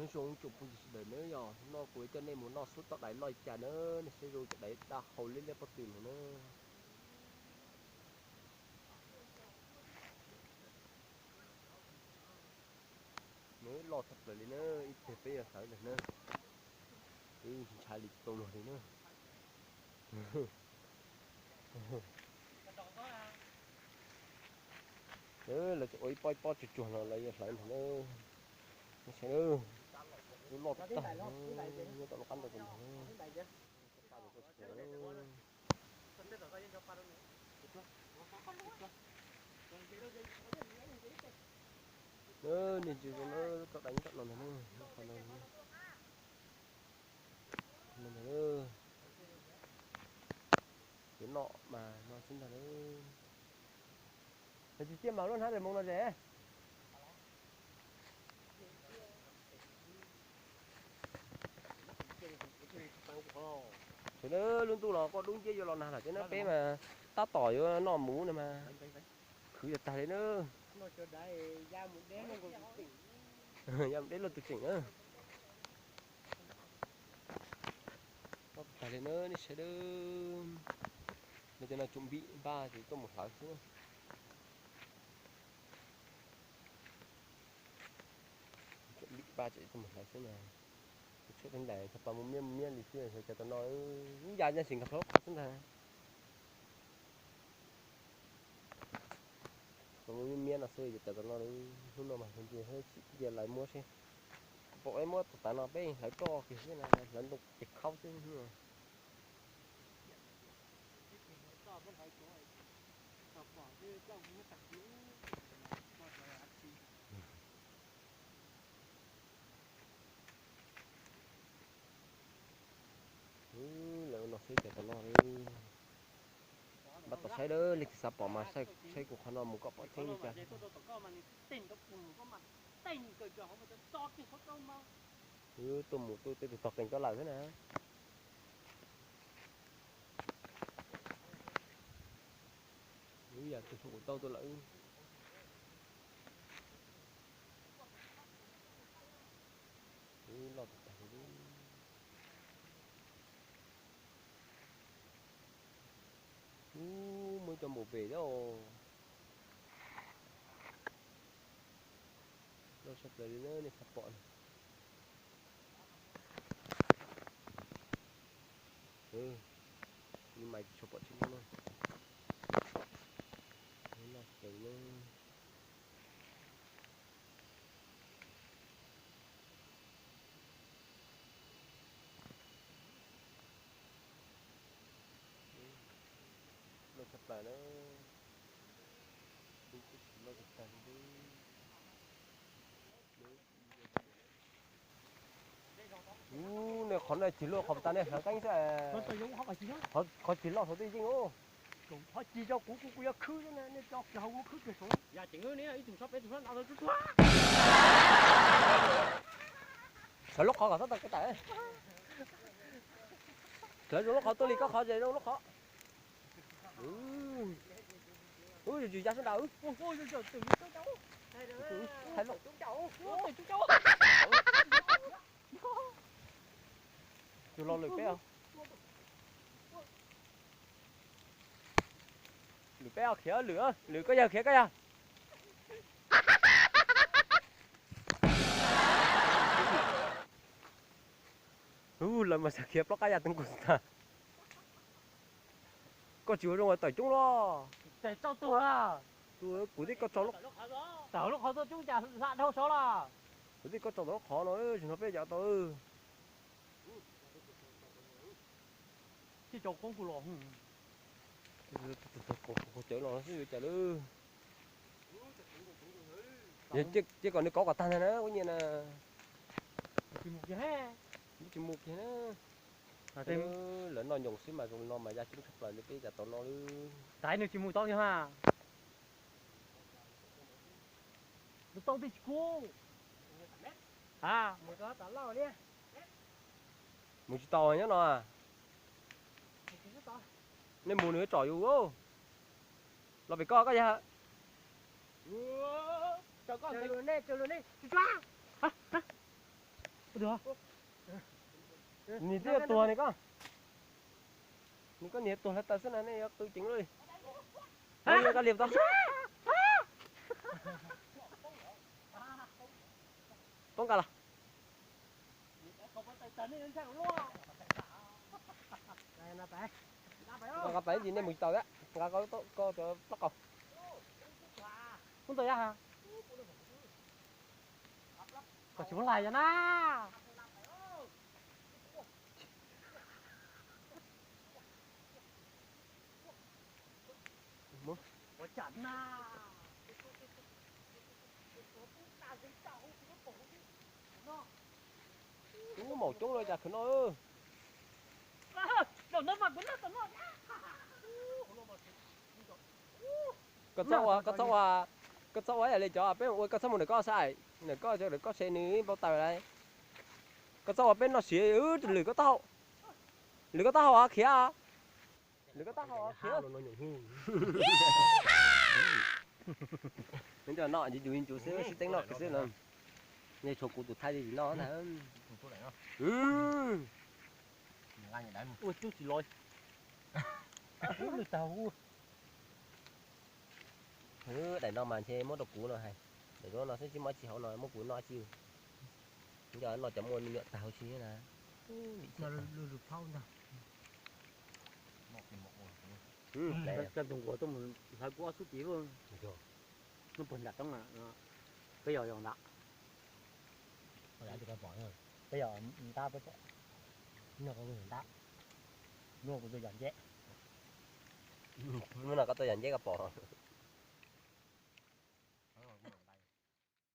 Nyob zoo tsoom phooj ywg sawv daws nawb, yog no kuv yuav coj nej mus noj xub toj dais loj li cas nawb, nej saib zoo cov dais daj hau liab liab pob tw no nawb. Nws loj tshaj plaws li na, ib teg peb yuav hlawv ntag na. Wb ntshai li tau luag li na. Lawv tseem ua ib pob ib pob tsuag tsuag no lawv yuav hlawv ntag na. Nej saib na, wb loj tag, nyob tom lub qab ntoo ntag na. Niag ntsis zoo na, toj dais nyob tom no ntag na, qhov no ntag. Yuav noj mas no xwb ntag na. Tsis ciaj mas lub hnab res moos no es. Tseem lub ntuj los koj dub nciab yuav los nag lawm thiab na, peb mas tab tom yuav noj mus no mas khwv yuav tag li na. Ya mus deb luaj tus tseem na. Tag li na, nej saib dawb. Cov no tsuas npib npaj ces tuaj mus hlawv xwb. Tsuas npib npaj ces tuaj mus hlawv xwb na. Tshuav teeb ntais tshaj plaws mus miab mus miab li xwb, yog cov tom no ub ya nyob tsis nkag plaws lub qhov xwb ntag. Mus miab miab no xwb, cov tom no hnub no mas cia cia lawv muab seb. Pom peb muab tus tav no peb hlawv roj kiag xwb na, hlawv ntoo ces khaub xwb. Lawv no xwb cov tom no. Npaj tos saib dawb, leej twg xav pom mas saib kuv qhov no mus kom pom tseeb li cas. Wb tuaj mus tuaj tej tus tog qees koj lawm xwb na. Wb yam tus hluas kuv tau tuaj lawm. Wb loj tag tag li. Wb muab cov npaum pem thiab os. Loj tshaj plaws li na, nej xav pom na. Wb mais tsis tshua pom tseeb na. Loj tshaj plaws li na. Loj tshaj plaws na. Wb twb tsis loj tag tag li. Ub, nej qhov no cig luaj qhov tas nej hlawv qeeb xwb. Qhov cig loj saud twb yeej ub. Qhov cig rau kuv, kuv yuav khwb xwb, nej tso kiag hauv kuv khwb kiag saud. Hlawv lub qhov kom txhob tau kev tawm. Hlawv zoo lub qhov tuaj li koj qhov ces zoo lub qhov. Ub, yus tsis ya sab nrad. Tus los lwm peb. Lwm peb khiav, lwm, lwm koj yawg khiav koj yawg. Ub, lawv mas xav khiav plaub qab ya tub nkaus tag. Koj tsis ua zoo tawm coob los. Kuv tib koj tso, tawm lub qhov tuaj coob cas hla dhau saud los. Kuv tib koj tso tau lub qhov no, tsis no peb yav tau. Cia cov qoob kuv los. Qhov cawv los xwb yuav cas lawm. Cia kom nws kov kom tag ntag na, kuv nyiam na. Tsis mus kiag na. Lawv noj nyoos xwb mas zoo li no mas ya coob tshaj plaws li peb yav tau no lawm. Tais nws tsis mus tau kiag mas. Tau tsis kub. Mus tsis tau nyob no. Nej mus nws tsom yus. Los pem koj koj yog. Nej, nej, nej, nej. Nws twb yuav tuag nws koj. Nws koj niam tuag hla tas xwb na, nej yuav qw ceev li. Koj liam tau. Poob nqa los. Nqa pais ib ntsis nej mus tsis tau thiab, nqa koj cov plaub qaug. Poob tau yab ha. Kom tsis muab lais yog na. Ub, maum coob li cas khwv no. Koj txhob ua, koj txhob ua, koj txhob ua ib yam li cov peb ua, koj txhob mus ntawm koj saib, ntawm koj, ntawm koj se nws npau taws lawm. Koj txhob ua peb noj siav, lwm koj taub hau, lwm koj taub hau khiav, lwm koj taub hau khiav. Nco no ntsis ntsus ntsus xwb, sib teeb noj kiag xwb no. Nej tshuav kuv tus thaij li tsis noj ntag. Ua cub tsis lov. Daim no mas ntshe muab rau kuv no hais, daim no xwb tsis muaj tsis hauv no muab kuv noj tsis. Nco no cov muaj me nyuam tag huv si na. Tus nquag tuaj mus hlawv kuv ob xub tis, hnub puag nram roob, peb yog yog ntawd, peb yog ntab peb pom, noj ntab, noj kuv tus yog nceb, noj koj tus yog nceb koj pom.